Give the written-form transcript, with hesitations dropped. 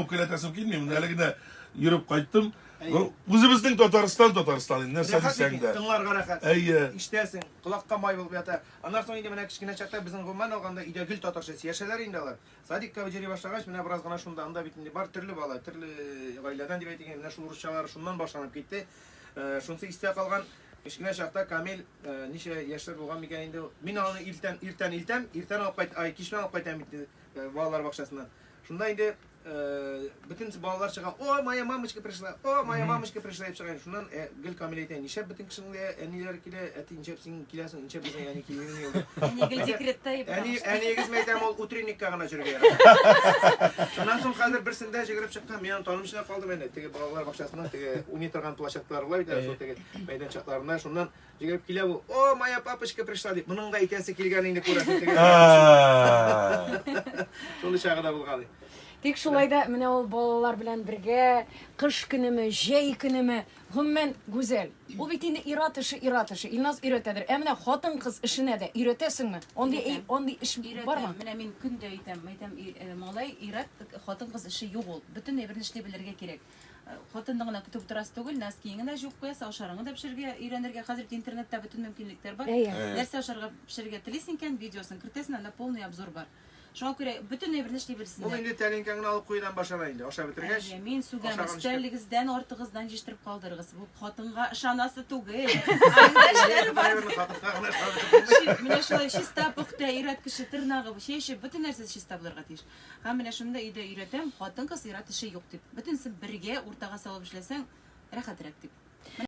Үпкәләтәсем килми, менә әле генә йөреп кайттым. Ну, үзебезнең Татарстан, Татарстан, инде нәрсә Рәхәт дисәң бит, дә. тыңларга рәхәт. Әйе. Ишетәсең, колакка май булып ята. Аннан соң инде менә кечкенә чакта безнең гомумән алганда өйдә гел татарча сөйләшәләр инде алар. Садикка йөри башлагач, менә бераз гына шунда, анда бит инде бар төрле бала, төрле гаиләдән дип әйтик, менә шул русчалар шуннан башланып китте. Шунысы истә калган, кечкенә чакта Камил ничә яшьләр булган микән инде, мин аны иртән иртән илтәм, иртән алып кайт, ай, кич белән алып кайтам бит балалар бакчасыннан. Шунда инде бөтен балалар чыга, о, моя мамочка пришла, о, моя мамочка пришла дип чыга. Шуннан гел Камил әйтә, нишләп бөтен кешенең дә әниләре килә, әти нишләп син киләсең, нишләп безнең әни килмени ул? Әни гел декретта и Әни, әниегез мәйтәм, ул утренникка гына йөрергә ярата. Шуннан соң хәзер берсендә җигереп чыккан, мин аны танымыйча калдым инде. Теге балалар бакчасының теге уйный торган площадкалары була бит әле, шул теге мәйданчыкларында. Шуннан Җигереп килә бу. О, моя папочка пришла дип. Моның да әйтәсе килгән инде күрәсең теге. Шундый чагы да булган. Тик шулай да менә ул балалар белән бергә кыш көнеме, җәй көнеме, гомумән гүзәл. Ул бит инде ир-ат эше, ир-ат эше. Илназ өйрәтәдер. Ә менә хатын-кыз эшенә дә өйрәтәсеңме? Андый андый эш бармы? Менә мин көн дә әйтәм, әйтәм, малай, ир-ат, хатын-кыз эше юк ул. Бөтен әйберне эшли белергә кирәк. Хатынны гына көтеп утырасы түгел, носкиеңны да җуып куясы, ашарыңны да пешерергә өйрәнергә. Хәзер бит интернетта бөтен мөмкинлекләр бар. Нәрсә ашарга пешерергә телисең икән, видеосын кертәсең, анда полный обзор бар. Шуңа күрә бөтен әйберне эшли белсеннәр. Ул инде тәлинкәңне алып куюдан башлана инде, ашап бетергәч. Әйе, мин сүгәм, өстәлегездән артыгыздан җыештырып калдырыгыз. Бу хатынга ышанасы түгел. Анда эшләр бар. Менә шулай чиста, пөхтә, ир-ат кеше тырнагы, чәче, бөтен нәрсәсе чиста булырга тиеш. Һәм менә шуны да өйдә өйрәтәм, хатын-кыз, ир-ат эше юк дип. Бөтенесен бергә уртага салып эшләсәң, рәхәтрәк дип.